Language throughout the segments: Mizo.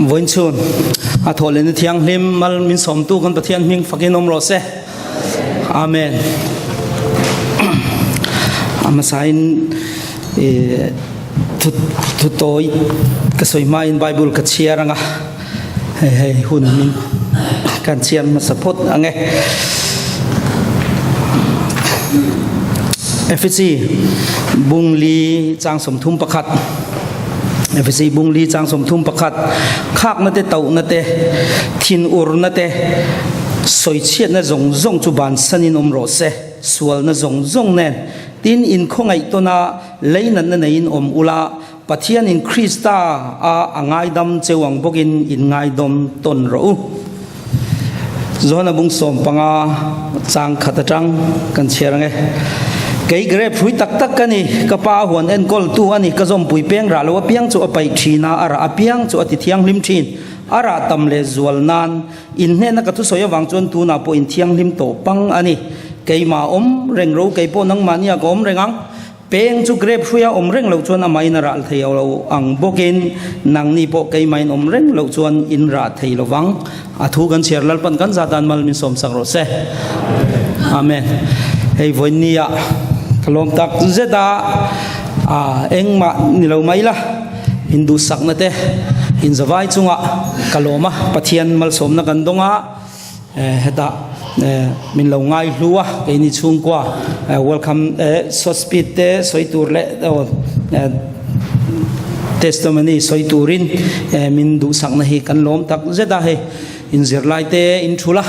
Vawiin chhun a thawhlehna thianghlim mal min sawmtu kan Pathian hming fakin awm rawh se. Amen. A hmasain thu thu tawi ka sawi hmain Bible ka chhiar anga hei hei hun min kan chhiar hmasa phawt ang e. Efesi bungli chang 31 Efesi bungli chang 31 khakna te tauhna te thinurna te sawichhiatna zawng zawng chu bansanin awm rawh se sualna zawng zawng nen tin inkhawngaih tawna leinatna neiin awm ula Pathianin Krista a a ngaidam cheu ang bawkin in ngaidawm tawn rawh u. Johana bung 15 chang khat atang kan chhiar ang e. Kei grape hrui tak tak ka ni, ka pa a huan enkawl tu a ni, ka zawmpui peng rah lo apiang chu a paih thin a, a rah apiang chu a ti thianghlim thin. A rah tam leh zual nan inhnehna ka thusawi avang chuan tunah pawh inthianghlim tawh pang a ni. Keimah awm reng ro, kei pawh nangmahnia ka awm reng ang. Peng chu grape hruia awm reng loh chuan amahin a rah thei lo ang bawkin nangni pawh keimahin awm reng loh chuan in rah thei lo vang. A thu kan chhiar Lalpan kan zah dan mal min sawm sak rawh se. Amen. Hei vawiinni ah ka lawm tak zet a, a engmah ni lo mai la, in duhsakna te in zavai chungah ka lawm a, Pathian malsawmna kan dawng a. Hetah min lo ngai hlu a, keini chhungkua welcome short speed te sawi tur leh testimony sawi turin min duhsakna hi kan lawm tak zet a, hei inzirlai te in thul a,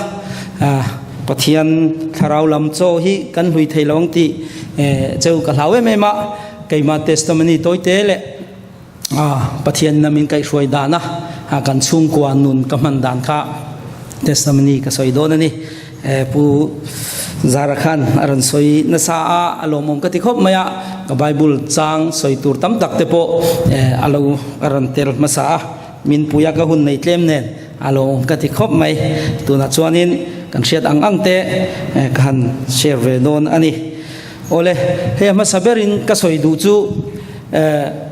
Pathian thlarau lam chaw hi kan hlui thei lo ang tih cheu ka hlau em em a, keimah testimony tawite leh Pathian na min kaihhruai dan a, kan chhungkua nun ka hman dan kha testimony ka sawi dawn a ni. Pu Zara khan a rawn sawi nasa a, a lawmawm ka ti khawp mai a, ka Bible chang sawi tur tam tak te pawh a lo a rawn tel hmasa a, min pui a ka hun nei tlem nen a lawmawm ka ti khawp mai. Tunah chuanin kan hriat ang ang te ka han share ve dawn a ni. Awle, hei a hmasa berin ka sawi duh chu eh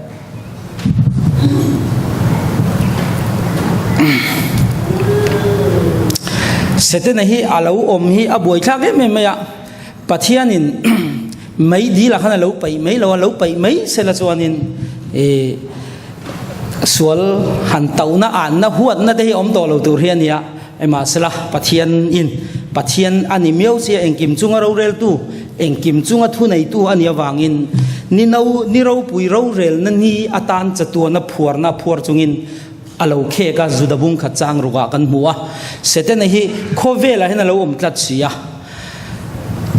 Setana hi a lo awm hi a buaithlak em em mai a, Pathianin mei dil ah khan a lo paih mai lo a, lo paih mai sela chuanin eh sual han tohna anna huatna te hi awm tawh lo tur hi a ni a. Emahsela, Pathianin Pathian a ni miau sia engkim chunga roreltu, engkim chunga thuneitu a nih avangin ni no ni ropui rorelna ni atan chatuana phuarna phuar chungin a lo khek a, Juda bung khat chang rukah kan hmu a. Setana hi khawvelah hian a lo awm tlat si a.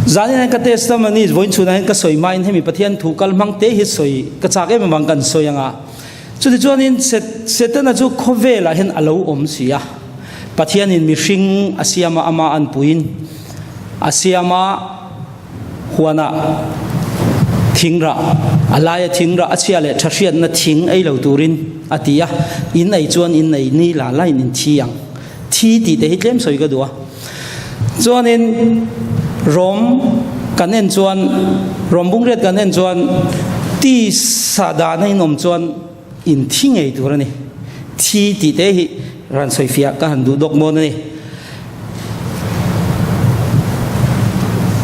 Zanin hian ka testimony vawiin chhunah hian ka sawi hmain hemi Pathian thu kal hmang te hi sawi ka chak em avang kan sawi anga. Chutichuanin Setana chu khawvelah hian a lo awm si a, Pathianin mihring a siam a, ama anpuiin a siam a, huanah thingrah, a laia thingrah a chhia leh tha hriatna thing ei lo turin a ti a, in ei chuan in ei ni la lain in thi ang. Thi tih te hi tlem sawi ka duh a. Chuanin Rom kan en chuan, Rom bungriat kan en chuan tisa dana in awm chuan in thi ngei tur a ni. Thi tih te hi ran sawi fiah ka han duh dawk mawn a ni.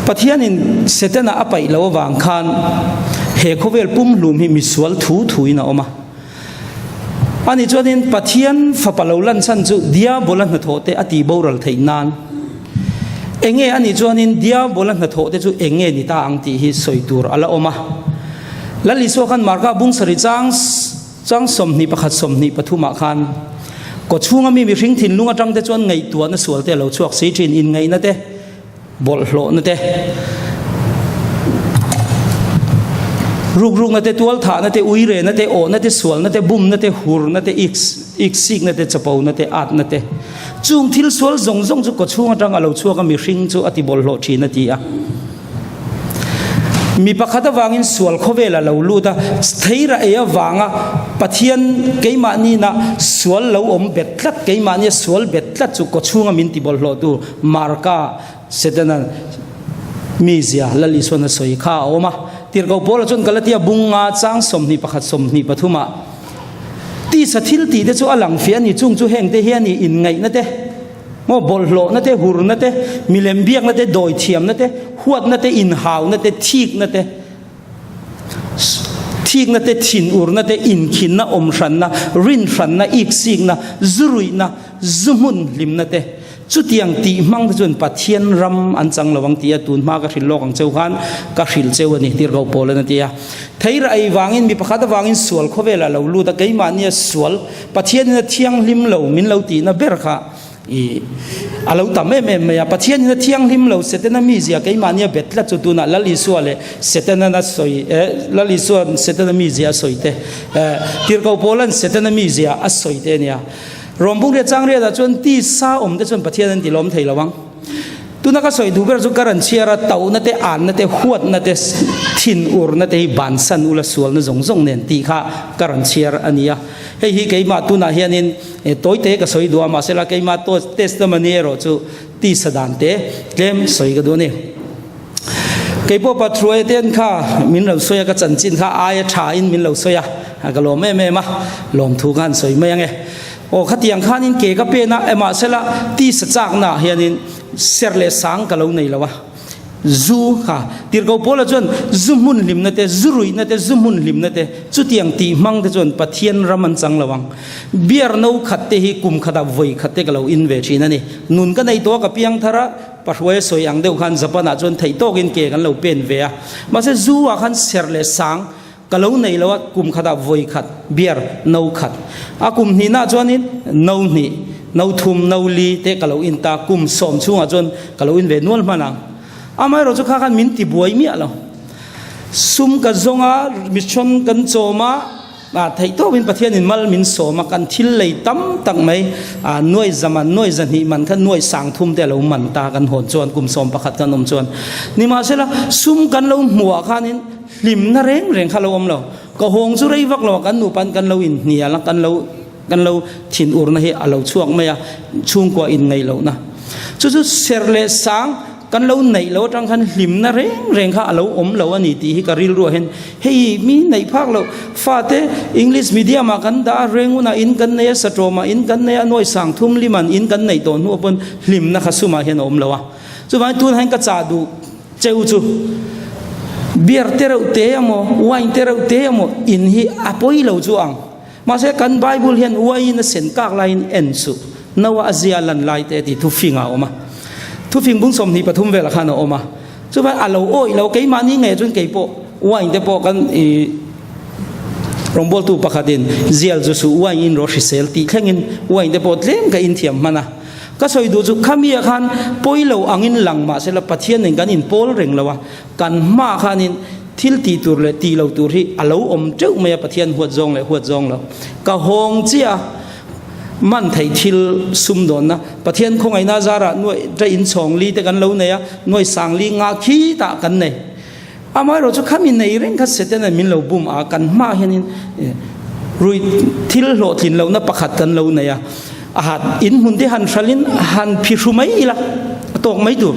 Pathianin Setana a paih lo avang khan he khawvel pumhlum hi misual thu thuin a awm a. Ani chuanin Pathian fapa lo lan chhan chu Diabola hnathawh te a tih boral theih nan. Enge ani chuanin Diabola hnathawh te chu enge ni ta ang tih hi sawi tur a la awm a. Lal Isua khan Marka bung sarih chang chang 21 23 ah khan kawchhunga mi mihring thinlung atang te chuan ngaihtuahna sual te a lo chhuak si thin, inngaihna te, bawlhhlawhna te, rukrukna te, tualthahna te, uirehna te, awhna te, sualna te, bumna te, hurna te, iksikna te, chapona te, atna te. Chung thil sual zawng zawng chu kawchhung atang a lo chhuak a, mihring chu a ti bawlhhlawh thin a ti a. Mi pakhat avangin sual khawvel a lo lut a, theira ei avanga Pathian keimahniina sual lo awm bet tlat, keimahnia sual bet tlat chu kawchhunga min ti bawlhhlawhtu Marka Setana mizia Lal Isuan a sawi kha a awm a. Tirhkoh Paula chuan Galatia bunga chang 21 23 ah. Tisa thil tih te chu a lang fiah a ni, chung chu heng te hi a ni, inngaihna te, maw bawlhhlawhna te, hurna te, milem biakna te, dawithiamna te, huatna te, inhauna te, thikna te, thikna te, thinurna te, inkhinna, awmhranna, rinhranna, iksikna, zuruihna, zu hmun hlimna te. Chutiang tih hmang te chuan Pathian ram an chang lo ang tih a tun hma ka hrilh lawk ang cheu khan ka hrilh cheu a ni, Tirhkoh Paul-an a ti a. Theira ei vangin mi pakhat avangin sual khawvelah lo lut a, keimahnia sual Pathianin a thianghlim lo min lo tihna ber kha i a lo tam em em mai a. Pathianin a thianghlim lo Setana mizia keimahnia bet tlat chu tunah Lal Isua leh Setana a sawi eh Lal Isua'n Setana mizia a sawi te eh Tirhkoh Paul-an Setana mizia a sawi te a nia. Rawmbung leh Changriatah chuan tisa awm te chuan Pathian an ti lawm thei lo ang. Tuna ka sawi duh ber chu ka rawn chhiar a, tauhna te, anna te, huatna te, thinurna te hi bansan ula sualna zawng zawng nen tih kha ka rawn chhiar a ni a. Hei hi keimah tunah hianin tawite ka sawi duh a, mahsela keimah testimony erawh chu tisa dan te tlem sawi ka duh a ni. Keipawh Patruaia te an kha min lo sawi a, ka chanchin kha aia tha in min lo sawi a, ka lawm em em a, lawmthu kha an sawi mai ange. Aw khatiang khanin ke ka pen a, mahsela tisa chakna ah hianin ser leh sang ka lo nei lo a, zu kha Tirhkoh Paula chuan zu hmun hlimna te, zu ruihna te, zu hmun hlimna te chutiang tih hmang te chuan Pathian ram an chang lo ang. Beer no khat te hi kum khatah vawi khat te ka lo in ve thin a ni. Nun ka nei tawh a, ka piang thar a. Pahruaia sawi ang deuh khan Japan ah chuan theih tawkin ke kan lo pen ve a. Mahse zu ah khan ser leh sang ka lo nei lo a, kum khatah vawi khat beer no khat. A kum hnihna ah chuanin no hnih, no thum, no li te ka lo in ta, kum sawm chhungah chuan ka lo in ve nual hman ang. Amaherawhchu kha khan min ti buai miah lo. Sum ka zawng a, mission kan chawm a. A theih tawpin Pathianin mal min sawm a, kan thil lei tam tak mai a nuai za man, nuai za hnih man kha nuai sang thum te a lo man ta kan hawn chuan kum 11 kan awm chuan. Nimahsela sum kan lo hmuh ah khanin hlimna reng reng kha lo awm lo. Ka hawng chu rei vak lo a, kan nupan kan lo inhnial a, kan lo kan lo thin urna hi a lo chhuak mai a, chhungkua inngaih lohna. Chu chu serh leh sang. Kan lo neih lo atang khan hlimna reng reng kha a lo awm lo a ni tih hi ka rilruah hian hei mi neih phak loh fate English medium ah kan dah a, Rengun ah in kan nei a, Satrawm ah in kan nei a, Nuai Sangthum Liman in kan neih tawh hnuah pawn hlimna kha sumah hian a awm lo a. Chuvangin tunah hian ka chah duh cheu chu beer te reuh te emaw wine te reuh te emaw in hi a pawi lo chu ang. Mahse kan Bible hian uaiin a sen kak laiin en suh, no a zia lan lai te tih thufing a awm a. Thufing bung 23 velah khan a awm a. Chuvang a lo awih lo, keimahni ngei chuan kei pawh wine te pawh kan i rawngbawltu pakhatin zial zu suh wine in rawh hrisel tih thlengin wine te pawh tlem ka inthiam hman a. Ka sawi duh chu khami ah khan pawi lo angin lang mahsela Pathian nen kan inpawl reng lo a. Kan hma khanin thil tih tur leh tih lo tur hi a lo awm teuh mai a, Pathian huat zawng leh huat zawng lo. Ka hawng chiah a, man theih thil sumdawnna, Pathian khawngaihna zarah nuaih ṭa inchhawng li te kan lo nei a, nuaih sang li nga khi tah kan nei. Amaherawh chu khami nei reng kha Satan-a'n min lo bum a, kan hma hianin rui thil hlawhtlin lohna pakhat kan lo nei a, A hat in hmun te han hralin han phihru mai ila a tawk mai tur.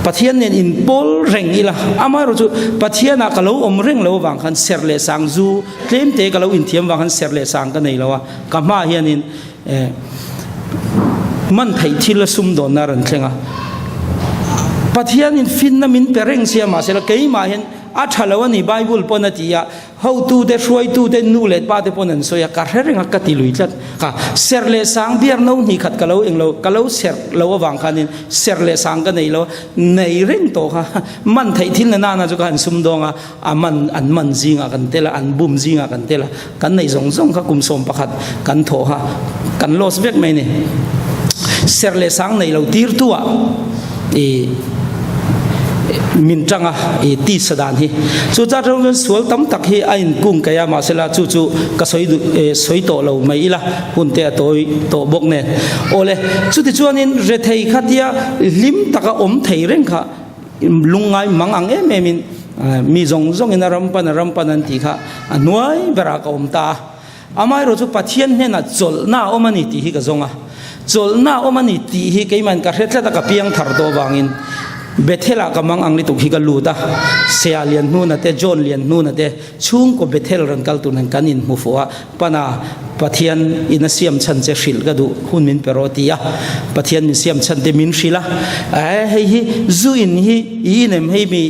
Pathian nen in pawl reng ila amaherawh chu Pathianah ka lo awm reng lo avang khan serh leh sang zu tlem te ka lo inthiam vang khan serh leh sang ka nei lo a, ka hma hianin eh man theih thil a sumdawnna a rawn thleng a. Pathianin finna min pe reng sia mahsela keimah hian a tha lo a ni Bible pawn a ti a, Hotute, hruaitute, nu leh pate pawn an sawi a, ka hre reng a, ka ti lui tlat. Ka serh leh sang biar no hnih khat ka lo eng lo, ka lo serh lo avang khanin serh leh sang ka nei lo a, nei reng tawh kha. Man theih thil na nana chu ka han sumdawng a, a man an man zingah kan tel a, an bum zingah kan tel a, kan neih zawng zawng kha kum 11 kan thawh kha kan loss vek mai a ni. Serh leh sang nei lo tirtu ah i. Min tang a, i tisa dan hi. Chu cha tang chuan sual tam tak hi a inkung kaih a, mahsela chu chu ka sawi duh eh sawi tawh lo mai ila, hun te a tawi tawh bawk nen. Awle, chuti chuanin rethei kha tia hlim taka awm thei reng kha lungngai mang ang em em in mi zawng zawng in a ram pan a ram pan an tih kha a hnuai berah ka awm ta a. Amaherawh chu Pathian hnenah chawlhna a awm a ni tih hi ka zawng a, chawlhna a awm a ni tih hi keimahin ka hre tlat a, ka piang thar tawh avangin. Bethel ah ka mang ang lutuk hi ka lut a, Sea Lian Hnuna te, John Lian Hnuna te chhungkaw Bethel rawn kal tur nen kan inhmu fuh a, Pana Pathian in a siam chhan che hrilh ka duh hun min pe rawh ti a, Pathian min siam chhan te min hrilh a, eh hei hi zu in hi i inem hei mi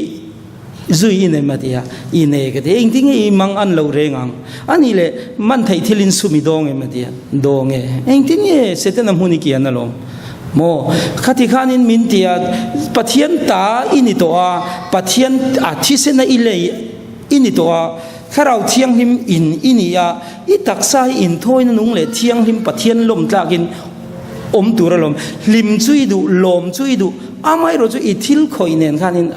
zu i inem a ti a, i ne ka ti a, engtin nge i mang an lo reng ang, anih leh man theih thil in sum i dawng em a ti a, dawng e, engtin nge Setana hmun i kian alawm maw, khati khanin min ti a, Pathian ta i ni tawh a, Pathian a thisena i lei i ni tawh a, Thlarau Thianghlim in i ni a, i taksa hi inthawina nung leh thianghlim Pathian lawm tlakin awm tur alawm. Hlim chu i duh, lawm chu i duh, amaherawh chu i thil khawih nen khanin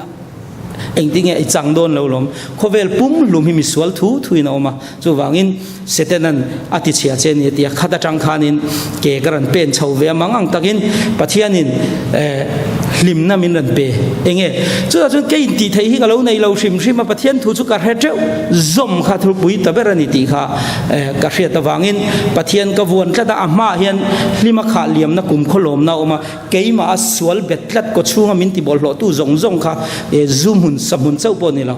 engtin nge i chang dawn lo lawm. Khawvel pum hlum hi misual thu thuin a awm a, chuvangin Setanan a ti chhia che ni a ti a, khat atang khanin ke ka rawn pen chho ve a, mang ang takin Pathianin eh hlimna min rawn pe. Enge? Chutah chuan kei intih theih hi ka lo nei lo hrim hrim a, Pathian thu chu ka hre teuh, zawm kha thupui ta ber a ni tih kha ka hriat avangin Pathian ka vuan tlat a, a hmaah hian hlima khah liamna kum khawlawmna a awm a, keimah a sual bet tlat kaw chhunga min ti bawlhhlawhtu zawng zawng kha zu hmun sa hmun chauh pawh a ni lo.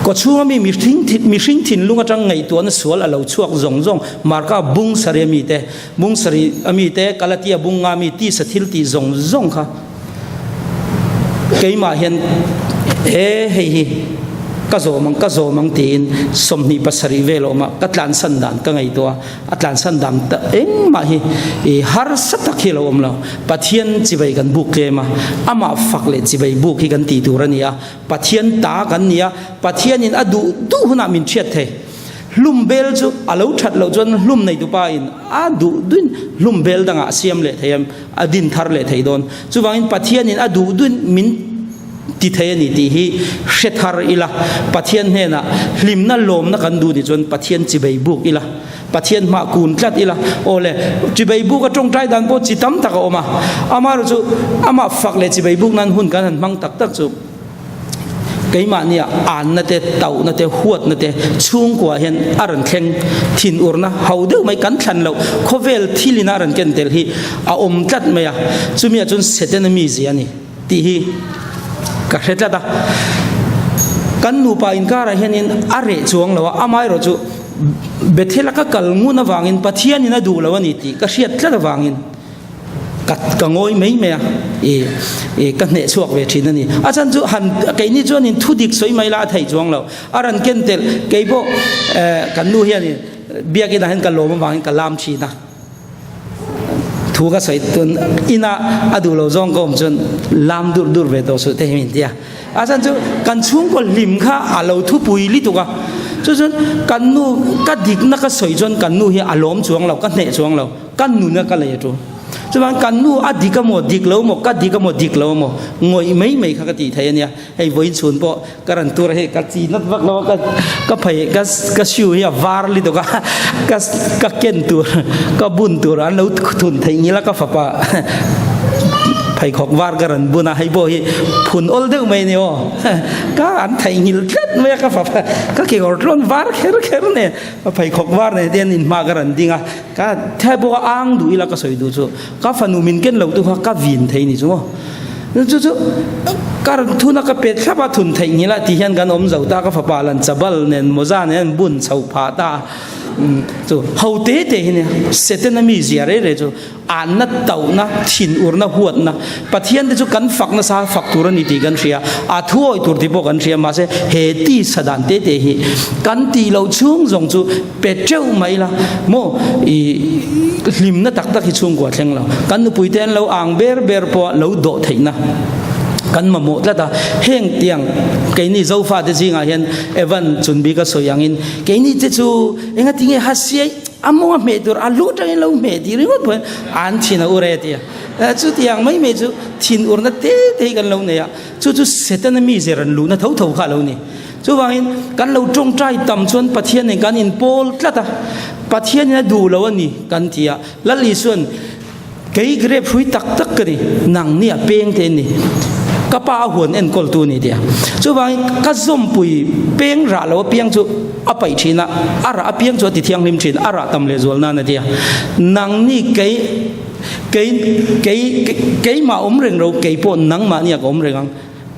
Kaw chhunga mi mihring thinlung atang ngaihtuahna sual a lo chhuak zawng zawng, Marka bung sarih a mite, bung sarih a mite, Galatia bung nga mi tisa thil tih zawng zawng kha keimah hian he hei hi ka zawm ang ka zawm ang tiin 27 vel a awm a, ka tlansan dan ka ngaihtuah a, a tlansan dan ta engmah hi i harsa tak hi a lo awm lo. Pathian chibai kan buk tlem a, amah fak leh chibai buk hi kan tih tur a ni a, Pathian ta kan ni a, Pathianin a duh duh hunah min hriat thei. Hlum bel chu a lo that loh chuan hlum neitupa in a duh duin hlum bel dangah a siam leh thei a, a din thar leh thei dawn. Chuvangin Pathianin a duh duin min ti thei a ni tih hi hre thar ila, Pathian hnenah hlimna lawmna kan duh nih chuan Pathian chibei buk ila, Pathian hmah kun tlat ila. Aw le, chibei buk a tawngtai dan pawh chi tam tak a awm a, amaherawhchu amah fak leh chibei buk nan hun kan han hmang tak tak chu, Keimahnia anna te, tauhna te, huatna te chhungkua hian a rawn thleng thinurna ho deuh mai kan thlan loh khawvel thilina a rawn ken tel hi a awm tlat mai a, chumi ah chuan Setana mizia a ni tih hi ka hre tlat a. Kan nupa inkarah hianin a reh chuang lo a, amaherawh chu Bethel-a ka kal ngun avangin Pathianin a duh lo a ni tih ka hriat tlat avangin, Ka ka ngawi mai mai a, i i ka hneh chhuak ve thin a ni. A chhan chu han keini chuanin thu dik sawi mai la a theih chuang lo. A rawn ken telh kei pawh eh kan nu hianin biakinah hian ka lawm avangin ka lam thin a. Thu ka sawi tun ina a duh lo zawng ka awm chuan lam dur dur ve tawh suh te hi min ti a. A chhan chu kan chhungkaw hlim kha a lo thupui lutuk a. Chu chuan kan nu ka dikna ka sawi chuan kan nu hi a lawm chuang lo, ka hneh chuang lo. Ka nuna ka lei a tu. Chuan kan nu a dik a maw dik lo maw ka dik a maw dik lo maw ngawih mai mai kha ka tih thei a nia. Hei vawiin chhun pawh ka rawn tur a hei ka chi nat vak lo a ka ka phei ka ka shoe hi a var lutuk a ka ka ken tur ka bun tur an lo thun theih ngil a ka fapa pheikhawk var ka rawn bun a hei pawh hi phun awl deuh mai a ni aw ka an theih ngil tlat mai a ka fapa ka kekawr tlawn var kher kher nen pheikhawk var nen te hian inhma ka rawn ding a. Ka thai pawh a ang duh ila ka sawi duh chu ka fanu min ken lo tu kha ka vin thei ni chu maw. Chu chu ka rawn thun a ka pet thlap a thun theih ngil a ti hian kan awm zo ta ka fapa lan chabal nen mawza nen bun chho phah ta chu ho te te hi nia Satan a mi zia rei rei chu anna tauhna thinurna huatna Pathian te chu kan fak nasa fak tur a ni tih kan hria a thu awih tur tih pawh kan hria mahse he tisa dan te te hi kan tih loh chhung zawng chu Pe teuh mai la maw i hlimna tak tak hi chhungkua thleng lo. Kan nupui te an lo ang ber ber pawh lo dawh theihna kan mamawh tlat a. Heng tiang keini Zofa te zingah hian Evan Chunbi ka sawi angin keini te chu engati nge hasiai a maw a hmeh tur a lu atangin lo hmeh tih ringawt pawhin an thin a ur e tia. Chutiang mai mai chu thin urna te te hi kan lo nei a. Chu chu Setana mize rawn luhna tho tho kha a lo ni. Chuvangin, kan lo tawngtai tam chuan Pathianin kan inpawl tlat a, Pathianin a duh lo a ni kan ti a. Lal Isuan, Kei grape hrui tak tak ka ni, nang nia peng te ni. Ka pa a huan enkawltu a ni tia. Chuvangin ka zawmpui peng rah lo apiang chu a paih thin a, a rah apiang chu a ti thianghlim thin, a rah tam lehzual nan a tia. Nangni kei kei kei keimah awm reng ro, kei pawh nangmahnia ka awm reng ang.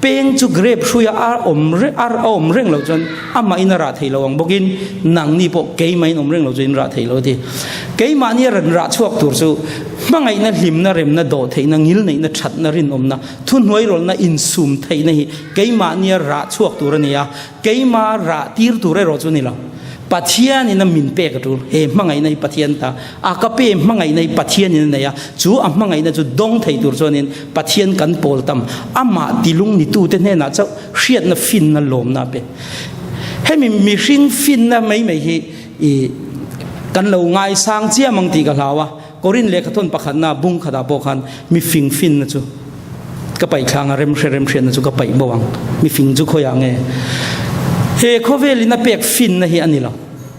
Peng chu grape hruia a awm a awm reng loh chuan amahin a rah thei lo ang bawkin nangni pawh keimahin awm reng loh chuan in rah thei lo a ti. Keimahni a rawn rah chhuak tur chu hmangaihna, hlimna, remna, dawhtheihna, ngilneihna, thatna, rinawmna, thuhnuairawlhna, insum theihna hi keimahnia rah chhuak tur a ni a, keima rah tir tur erawh chu a ni lo. Pathianin a min pek a tul. He hmangaihna hi Pathian ta. A ka pe hmangaihna hi Pathianin a nei a, chu a hmangaihna chu dawng thei tur chuanin Pathian kan pawl tam. Amah tilung nitute hnenah chauh hriatna finna lawmna a pe. Hemi mihring finna mai mai hi i kan lo ngaisang chiam ang tih ka hlau a. Korin lehkhathawn pakhatna bung khatah pawh khan mifing finna chu ka paih thlang a, remhre remhriatna chu ka paih bo ang. Mifing chu khawiah nge? He khawvelin a pek finna hi a ni lo.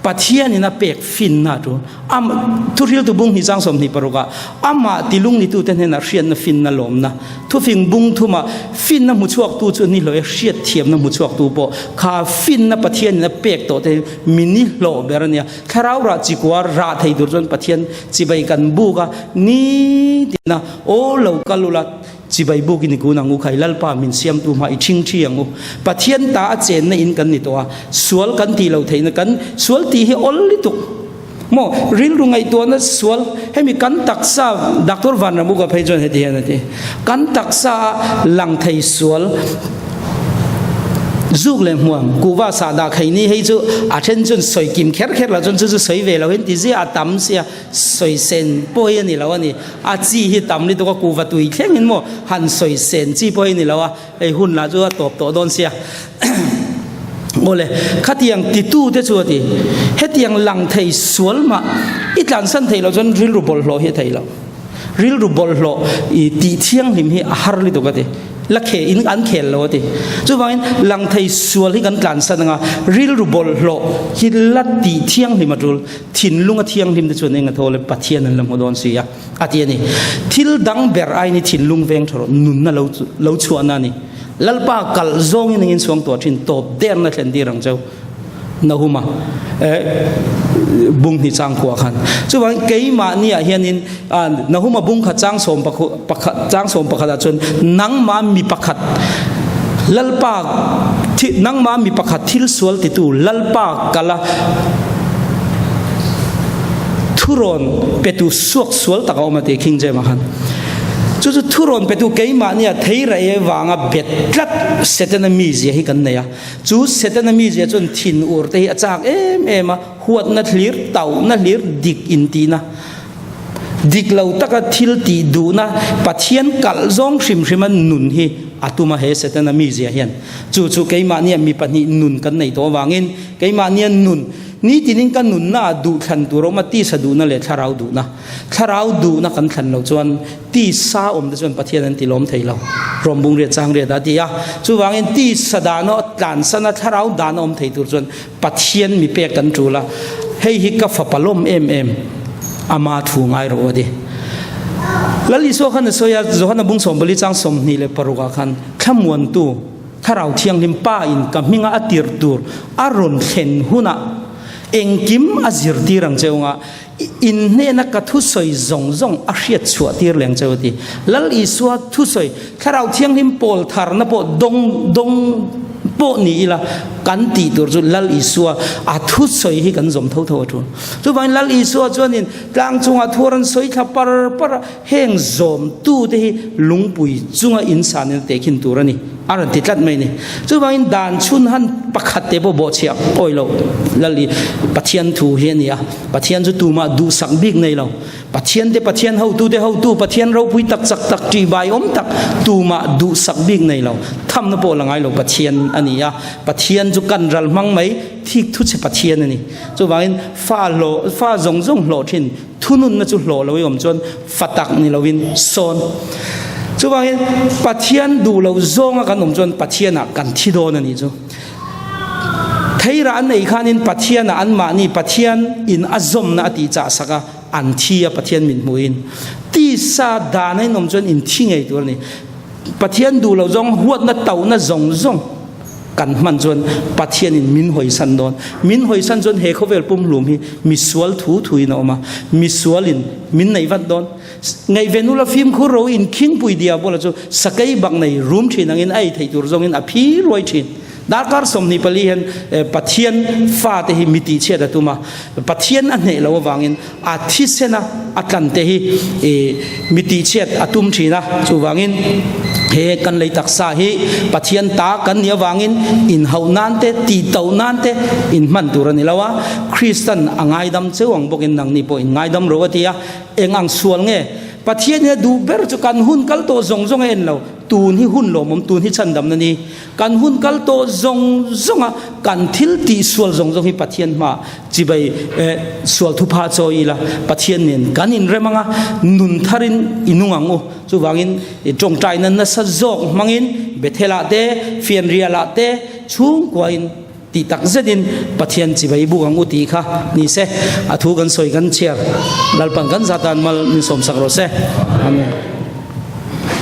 Pathianin a pek finna chu am thuhriltu bung hnih chang 26 ah amah tilung nitute hnenah hriatna finna lawmna thufing bung thuma finna hmu chhuaktu chu ni hlawh e hriat thiamna hmu chhuaktu pawh kha finna Pathianin a pek tawh te mi ni hlawh ber a nia. Thlarau rah chikua rah thei tur chuan Pathian chibai kan buk a, nitina aw lo kal ula chibai buk in i kun ang u khai, Lalpa min siamtu hma i thing thi ang u. Pathian ta a chenna in kan ni tawh a, sual kan tih loh theihna kan sual tih hi awl lutuk maw, rilru ngaihtuahna sual hemi kan taksa Doctor Vanramuka phei chuan heti hian a ti, kan taksa a lang thei sual Zuk leh hmuam, kuhva sahdah kheini hei chu a then chuan sawi kim kher kher lo chuan chu chu sawi ve lo hian ti zia a tam sia sawi sen pawh hi a ni lo a ni. A chi hi tam lutuk a kuhva tui thleng in maw han sawi sen chi pawh hi a ni lo a, hei hun lah chu a tawp tawh dawn sia. Awle, khatiang titu te chu a ti, hetiang lang thei sual mah i tlansan thei lo chuan rilru bawlhhlawh hi a thei lo. Rilru bawlhhlawh i tih thianghlim hi a har lutuk a ti. La khe in an khel lo a ti. Chuvangin langthei sual hi kan tlansan anga rilru bawlhhlawh hi la tih thianghlim a tul. Thinlung a thianghlim te chuan eng a thaw le Pathian an la hmu dawn si a, a ti a ni. Thil dang ber aiin i thinlung veng tha rawh, nunna lo lo chhuahna a ni. Lalpa kalh zawngin engin suang tuah thin tawp derna thlen tir ang cheu. Nahuma bung hnih chang khuah khan. Chuvangin keimahniah hianin Nahuma bung khat chang sawm pakhat chang sawm pakhatah chuan nangmah mi pakhat Lalpa nangmah mi pakhat thil sual titu Lalpa kala thurawn petu suak sual tak a awm a ti King James-a khan. Chu chu thurawn petu keimahniah theiraih avanga bet tlat Setana mizia hi kan nei a. Chu Setana mizia chuan thinur te hi a chak em em a, huatna hlir, tauhna hlir, dik intihna, dik lo taka thil tih duhna, Pathian kalh zawng hrim hrima nun hi a tum a he Setana mizia hian. Chu chu keimahnia mi pahnih nun kan nei tawh avangin keimahnia nun nitinin ka nunna ah duhthlan tur a awm a, tisa duhna leh thlarau duhna. Thlarau duhna kan thlan loh chuan tisa awm te chuan Pathian an ti lawm thei lo. Rom bung riat chang riat a ti a. Chuvangin tisa dana tlansana thlarau dana awm thei tur chuan Pathian mi pek kan tul a. Hei hi ka fapa lawm em em ama thu ngai rawh a ti. Lal Isua khan a sawi a, Johana bung 40 chang 26 ah khan thlamuantu Thlarau Thianghlim Pa in ka hminga a tirh tur a rawn thlen hunah engkim a zirtir ang che unga In hnena ka thusawi zawng zawng a hriat chhuah tir leng cheu a ti. Lal Isua thusawi, Thlarau Thianghlim pawl tharna pawh dawng dawng pawh ni ila kan tih tur chu Lal Isua a thusawi hi kan zawm tho tho a tul. Chuvangin Lal Isua chuanin tlang chungah thu a rawn sawi thla par par a, heng zawmtute hi lungpui chunga insanin a tehkhin tur a ni, a rawn ti tlat mai a ni. Chuvangin dan chhun han pakhat te pawh bawhchhiah awi lo Lal i Pathian thu hi a ni a, Pathian chu tumah duhsak bik nei lo. Pathian te Pathian hotu te hotu, Pathian ropui tak chak tak ṭihbai awm tak tumah duhsak bik nei lo, thamna pawh la ngai lo Pathian a ni a, Pathian chu kan ral hmang mai thik thu che Pathian a ni. Chuvangin fa hlawh fa zawng zawng hlawh ṭhin Thununna chu hlawh lo i awm chuan fa tak ni loin sawn. Chuvangin Pathian duh loh zawnga kan awm chuan Pathianah kan thi dawn a nih chu. Theirah an ei khanin Pathianah anmahni Pathian in a zawmna a tih chah sak a, an thi a Pathian min hmuhin. Tisa dana in awm chuan in thi ngei tur a ni. Pathian duh loh zawng huatna tohna zawng zawng kan hman chuan Pathianin min hawisan dawn. Min hawisan chuan he khawvel pumhlum hi misual thu thuin a awm a, misualin min neih vat dawn. Ngaihven ula fimkhur ro in khingpui diabola chu sakei bak nei rum thin angin a ei theih tur zawngin a phi ruai thin. Darkar 24 hian Pathian fate hi mi tihchhiat a tum a, Pathian a hneh loh avangin a thisena a tlante hi mi tihchhiat a tum thin a. Chuvangin he kan lei taksa hi Pathian ta kan nih avangin inhauh nan te, tihtoh nan te inhman tur a ni lo a, Kristan a ngaidam cheu ang bawkin nangni pawh inngaidam ro a ti a. Eng ang sual nge? Pathian in a duh ber chu kan hun kal tawh zawng zawng a en lo. Tun hi hun lawmawm, tun hi chhandamna ni. Kan hun kal tawh zawng zawnga kan thil tih sual zawng zawng hi Pathian hmaah chibai sual thupha chawi ila, Pathian nen kan inrem anga nun tharin i nung ang u. Chuvangin tawngtaina nasa zawk hmangin Bethel-ah te, Fianrial-ah te chhungkuain, Tih tak zetin Pathian chibai buk ang u tih kha ni se, a thu kan sawi kan chhiar. Lalpan kan zatan mal min sawmsak rawh se. Amen.